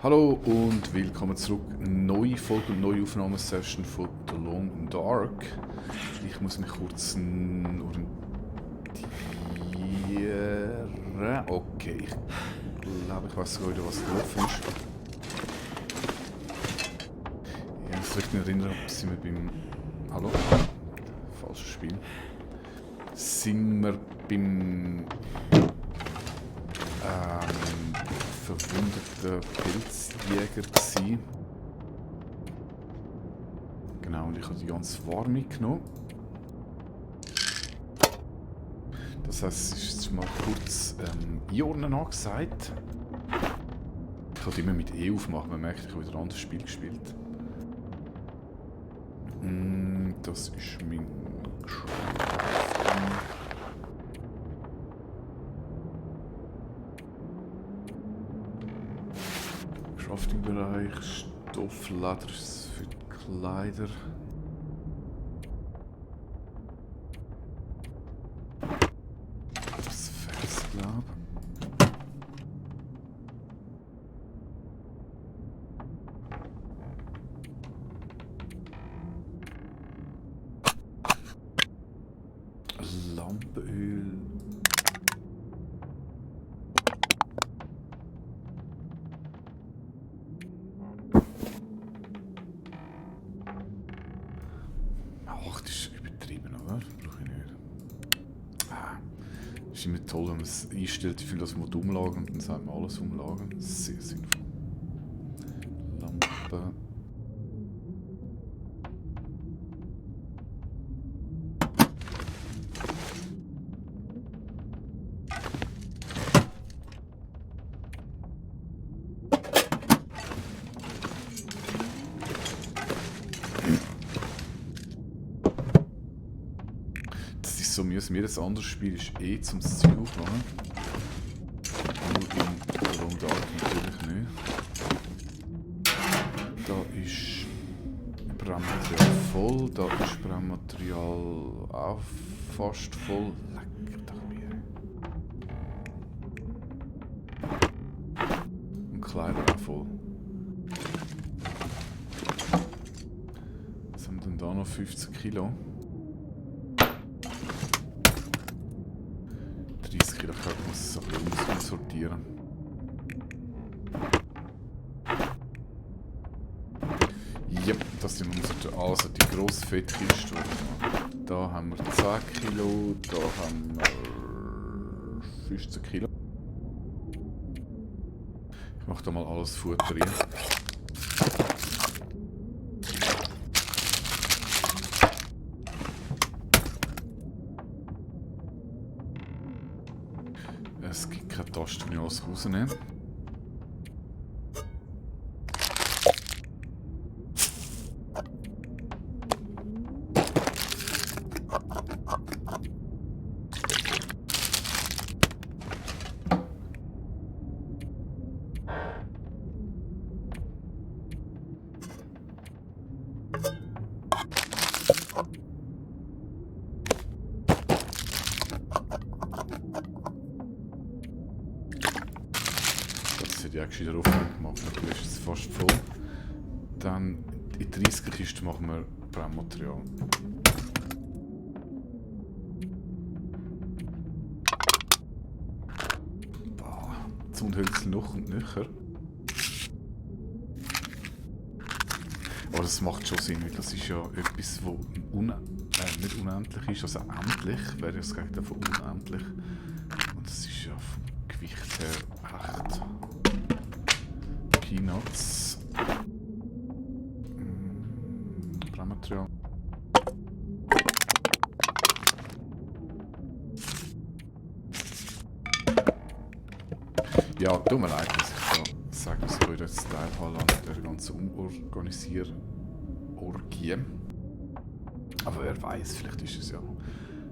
Hallo und willkommen zurück. Neue Folge und neue Aufnahmesession von The Long Dark. Ich muss mich kurz orientieren. Okay, ich glaube, ich weiß sogar wieder, was gelaufen ist. Ja, das wird mich erinnern, sind wir beim... Hallo? Falsches Spiel. Sind wir beim... verwundeter Pilzjäger gsi. Genau, und ich habe die ganze Ware mitgenommen. Das heisst, es ist jetzt mal kurz einordnen angesagt. Ich kann immer mit E aufmachen, man merkt, ich habe wieder ein anderes Spiel gespielt. Das ist mein Crafting-Bereich, Stoffleder ist für die Kleider. Das Vers, glaube ich. Lampenöl. Ach, das ist übertrieben, oder? Brauche ich nicht. Ist immer toll, wenn man es einstellt, wie viel das muss umlagern und dann sagt man alles umlagern. Das ist sehr sinnvoll. Lampe. Das ist so, müssen wir das andere Spiel ist zum Ziel aufmachen. Nur in Long Dark natürlich nicht. Da ist Brennmaterial voll, da ist Brennmaterial auch fast voll. Lecker doch mir. Und Kleider auch voll. Was haben wir denn da noch? 15 Kilo. 30 Kilo, ich glaube, ich muss es ein bisschen aussortieren. Ja, das sind unsere, also die grosse Fettkiste. Da haben wir 10 Kilo, da haben wir 15 Kilo. Ich mache da mal alles Futter rein. Es gibt keine Taste, die ich alles rausnehme. Das hätte ich auch gescheiter aufhören gemacht, natürlich ist es fast voll. Dann in die 30er Kiste machen wir Brennmaterial. Zündhölzer noch und nöcher. Aber das macht schon Sinn, weil das ist ja etwas, das nicht unendlich ist, also endlich, wäre ja das Gegenteil von unendlich. Und das ist ja vom Gewicht her echt Peanuts. Brennmaterial. Ja, tut mir leid, dass ich da sage, dass ich euch jetzt teilhabe an der ganzen Umorganisier-Orgie. Aber wer weiß, vielleicht ist es ja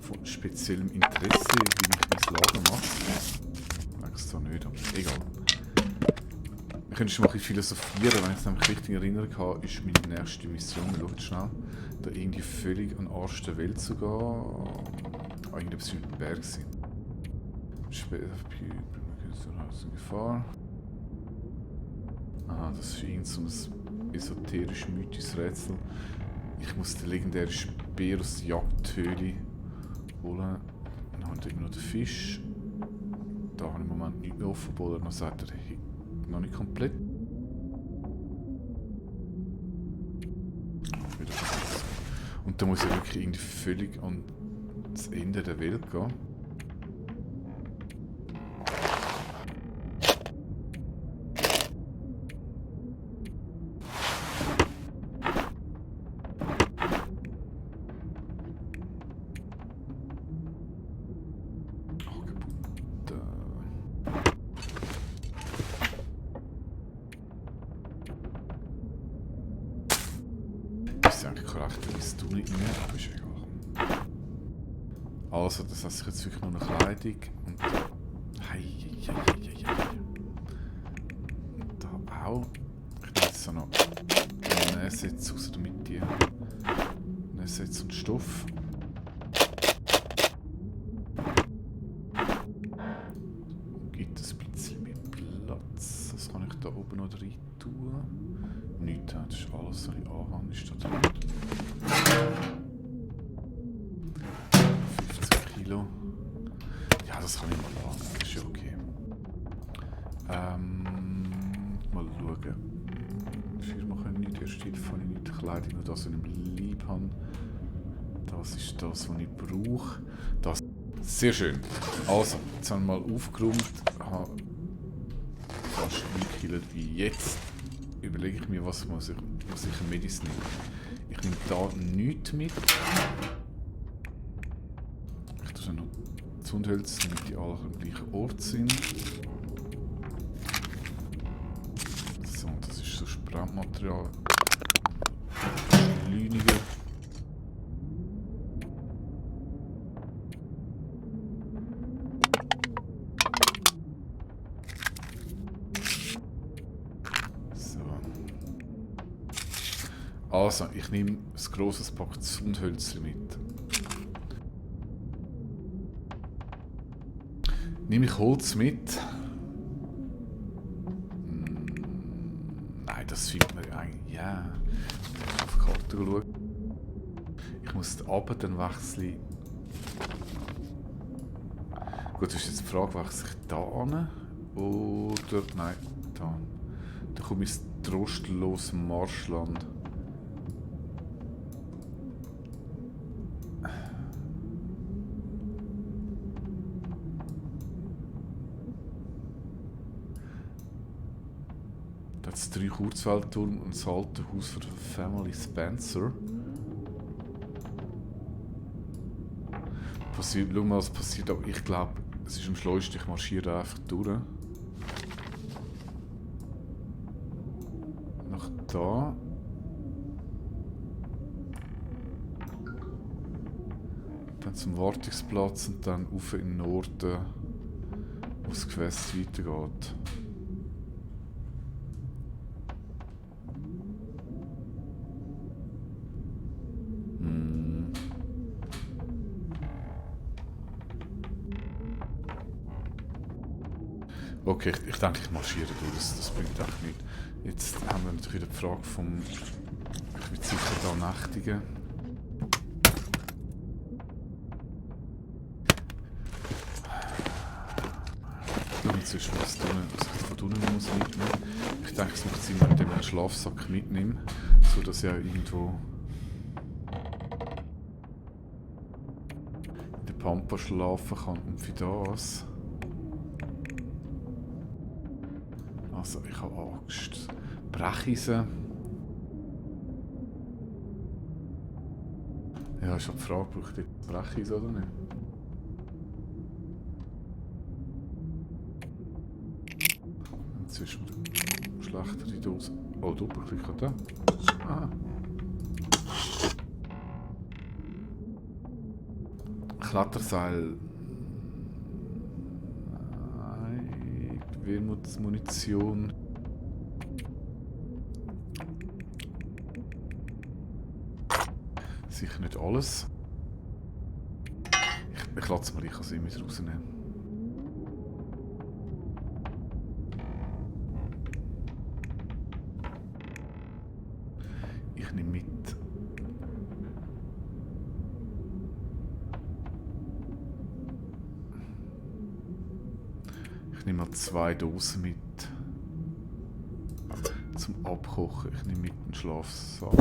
von speziellem Interesse, wie ich mein Lager mache. Ich weiß es zwar nicht, aber egal. Wir können schon mal ein bisschen philosophieren, wenn ich es nämlich richtig in Erinnerung habe, ist meine nächste Mission, wir schauen schnell, da irgendwie völlig an den Arsch der Welt zu gehen. Irgendetwas mit dem Berg sind. Gefahr. Ah, das ist irgend so ein esoterisch-mythisches Rätsel. Ich muss den legendären Speer aus der Jagdhöhle holen. Dann haben wir immer noch den Fisch. Da habe ich im Moment nicht mehr offen, obwohl er noch sagt, er ist noch nicht komplett. Wieder vergessen. Und da muss ich wirklich irgendwie völlig an das Ende der Welt gehen. Also, das heißt jetzt wirklich nur eine Kleidung und und da auch. Ich nehme jetzt so noch Nähsitz raus, damit die Nähsitz und Stoff. Gibt es ein bisschen mehr Platz? Was kann ich da oben noch rein tun? Nichts, das ist alles, was ich anhabe, ist da drin. Ja, das kann ich mal lassen, das ist ja okay. Mal schauen. Firma können nicht, erst Hilfe habe ich nicht, Kleidung, nur das, was ich im Leib habe. Das ist das, was ich brauche. Das. Sehr schön. Also, jetzt haben wir mal aufgeräumt, habe fast eingekillt wie jetzt. Überlege ich mir, was ich ein Medis nehme. Ich nehme da nichts mit. Ich tue noch Zündhölzer, damit die alle am gleichen Ort sind. So, das ist so Brandmaterial. Lüniger. So. Also, ich nehme ein grosses Pack Zündhölzer mit. Nehme ich Holz mit? Nein, das findet man eigentlich. Ja. Ich muss auf die Karte schauen. Ich muss runter, dann wechsle ich. Gut, das ist jetzt die Frage, wechsle ich da an? Oder. Nein, da. Dann komme ich ins trostlose Marschland. Das 3 Kurzweltturm und das alte Haus von der Family Spencer. Schau mal, was passiert, aber ich glaube, es ist am schlauesten, ich marschiere einfach durch. Nach da. Dann zum Wartungsplatz und dann rauf in den Norden, wo das Quest weitergeht. Okay, ich denke, ich marschiere durch, das bringt echt nichts. Jetzt haben wir natürlich die Frage vom... Ich will sicher da nächtigen. Und sonst was ich von unten muss mitnehmen. Ich denke, es macht Sinn, wenn ich den Schlafsack mitnehme, so dass ich auch irgendwo in der Pampa schlafen kann. Und für das... Also, ich habe Angst. Brecheisen. Ja, ist halt die Frage, braucht ihr Brecheisen oder nicht? Inzwischen schlechtere Dose. Oh, Doppelklick hat da. Aha. Kletterseil. Wermutsmunition. Sicher nicht alles. Ich lasse es mal, ich kann es mit rausnehmen. Ich nehme mit. Ich nehme mal 2 Dosen mit. Zum Abkochen. Ich nehme mit einen Schlafsack.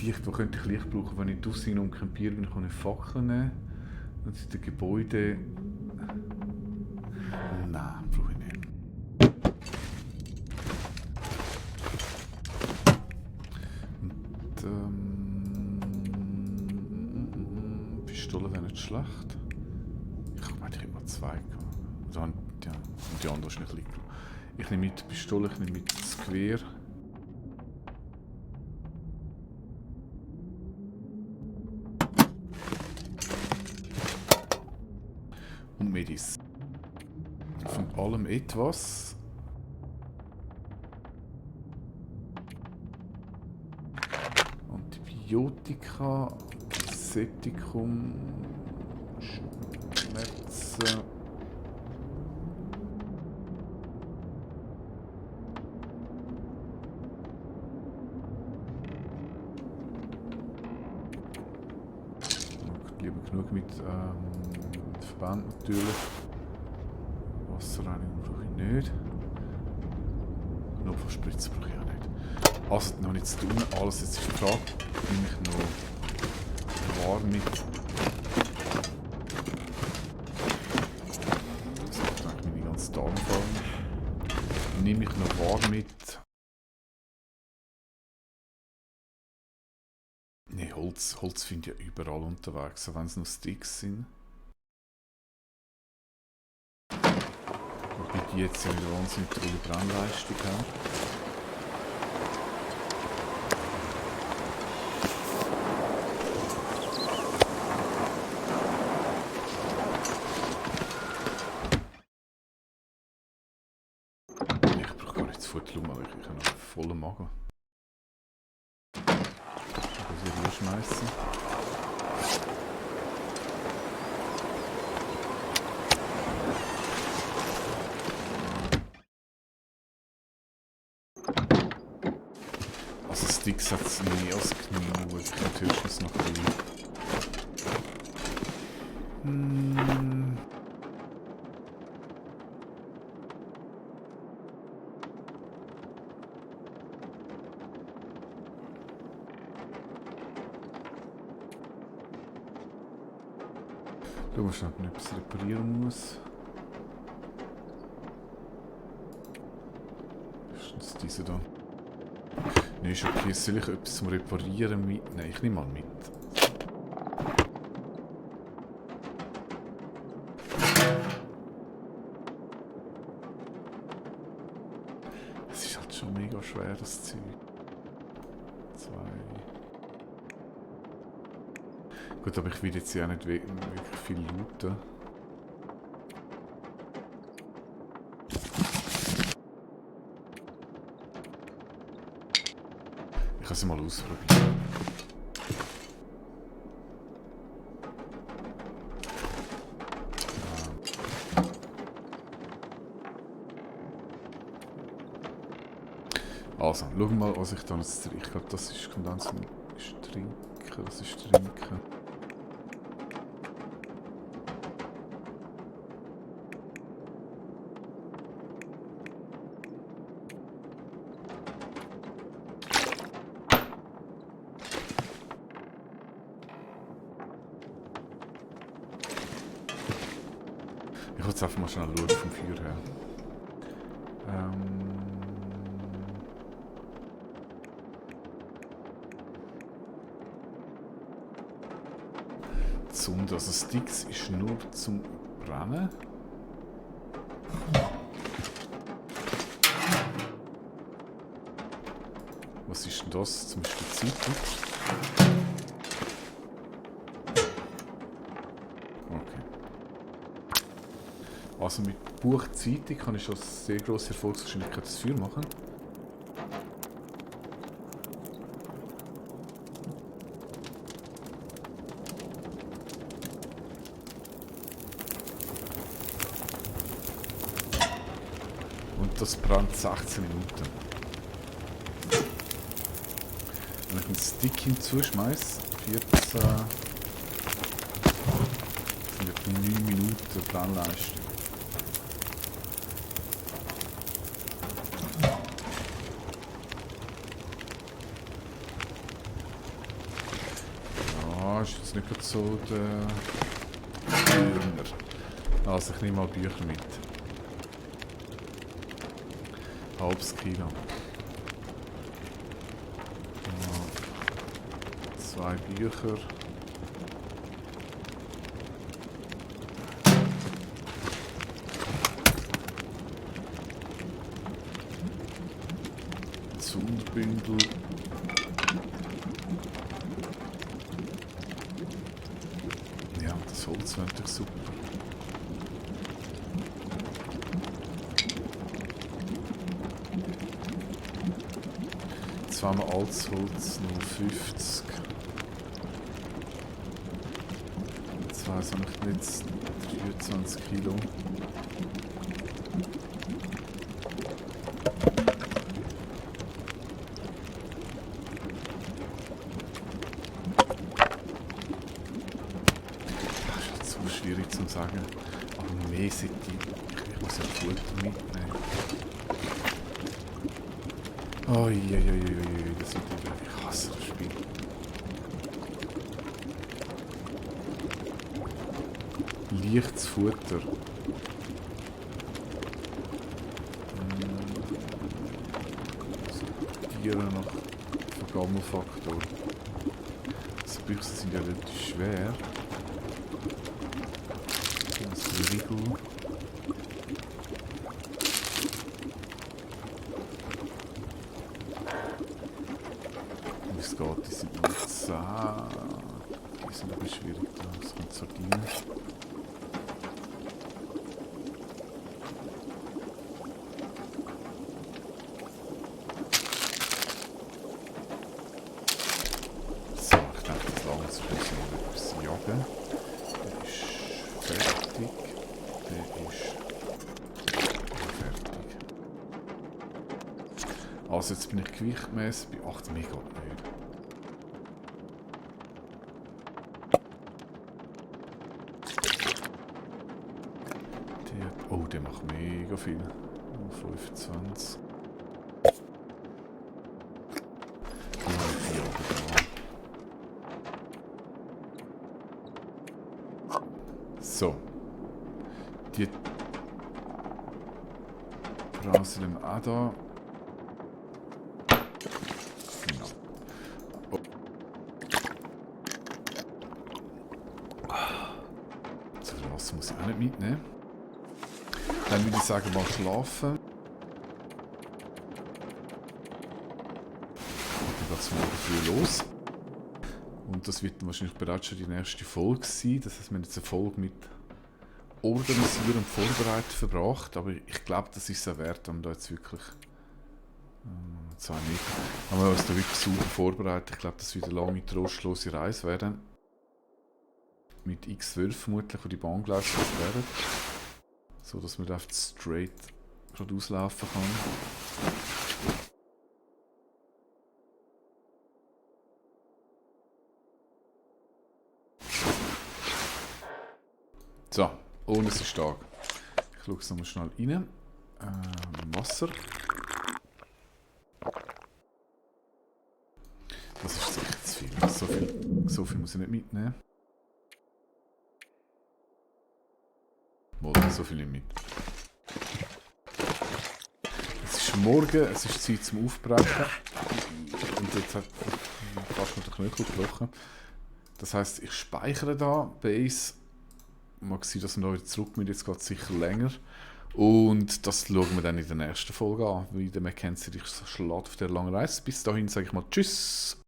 Licht, wo könnte ich Licht brauchen, wenn ich draussen umcampiere, bin ich eine Fackel nehmen. Und in den Gebäuden... Nein, brauche ich nicht. Und Pistole wäre nicht schlecht. Ich meine, ich habe mal 2 gehabt. Also, ja, und die andere ist nicht liegen. Ich nehme mit die Pistole, ich nehme mit das Gewehr. Und Medis. Von allem etwas. Antibiotika, Septikum, Schmerzen. Lieber genug mit Verband natürlich. Wasserreinigung brauche ich nicht. Notfallspritze brauche ich auch nicht. Also noch nicht zu tun, alles jetzt ist die Frage. Nehme ich noch warm mit. Das macht eigentlich meine ganze Darmform. Nehme ich noch warm mit. Ne, Holz finde ich ja überall unterwegs, auch wenn es noch Sticks sind. Wobei die jetzt ja nicht wahnsinnig tolle Brennleistung haben. Ich brauche gar nicht zu Futter, aber ich habe noch vollen Magen. Ich muss sie hier schmeißen. Also Sticks hat es mehr als genug, ich könnte höchstens noch ein bisschen... Du musst noch etwas reparieren muss. Was ist diese da? Ne, ist okay. Soll ich etwas zum Reparieren mitnehmen? Ich nehme mal mit. Es ist halt schon mega schwer, das Zeug. 2. Gut, aber ich will jetzt ja nicht wirklich viel looten. Ich kann sie mal ausprobieren. Also, schauen wir mal, was ich da jetzt trinke. Ich glaube, das ist Kondens ist Trinken. Das ist Trinken. Ich will jetzt einfach mal schnell schauen vom Feuer her. Zund, also Sticks ist nur zum Brennen. Was ist denn das? Zum Beispiel Zeitung? Okay. Also mit Buchzeitung kann ich schon sehr grosse Erfolgsgeschwindigkeit das Feuer machen. das brennt 16 Minuten. Wenn ich einen Stick hinzuschmeiße, 14... sind etwa 9 Minuten Brennleistung. Ja, ist jetzt nicht gerade so der Burner. Also ich nehme mal Bücher mit. Halbes Kilo. Ja, 2 Bücher. Zunderbündel. Ja, das Holz wäre natürlich super. Zweimal altes Holz, nur 50. Jetzt weiss ich nicht, 23 Kilo. Das ist so schwierig zu sagen. Aber mehr sollte ich muss ja Futter mitnehmen. Uiuiuiui, das wird wieder. Ich hasse das Spiel. Leichtes Futter. Tiere nach Vergammelfaktor. Die Büchsen sind ja relativ schwer. Das Riegel. Wie es geht, die sind nur 10. Die sind ein bisschen schwierig da. Das kommt Sardinen. So, ich denke, das lange zu etwas jagen. Der ist fertig. Der ist fertig. Also jetzt bin ich gewichtmäßig bei 8 Mega nicht. Oh, der macht mega viel. 25. So. Die Brasilien auch da. Genau. Oh. So viel Wasser muss ich auch nicht mitnehmen. Dann würde ich sagen, mal schlafen. Dann geht es morgen früh los. Und das wird dann wahrscheinlich bereits schon die nächste Folge sein. Das heißt, wir haben jetzt eine Folge mit Organisieren und Vorbereiten verbracht. Aber ich glaube, das ist es wert, um da jetzt wirklich 2 Meter. Haben wir uns da wirklich super vorbereitet. Ich glaube, das wird eine lange, trostlose Reise werden. Mit X12 vermutlich, wo die Bahn gelaufen werden. So dass man da straight gerade auslaufen kann. So, und es ist stark. Ich schaue es nochmal schnell rein. Wasser. Das ist sicher zu viel. So viel muss ich nicht mitnehmen. Mal, so viel nicht mit. Es ist morgen, es ist Zeit zum Aufbrechen. Und jetzt hat fast noch der Knöchel gebrochen. Das heisst, ich speichere da Base. Mag sein, dass wir da wieder zurück müssen. Jetzt geht es sicher länger. Und das schauen wir dann in der nächsten Folge an. Wie der Mackenzie dich schlägt auf der langen Reise. Bis dahin sage ich mal Tschüss.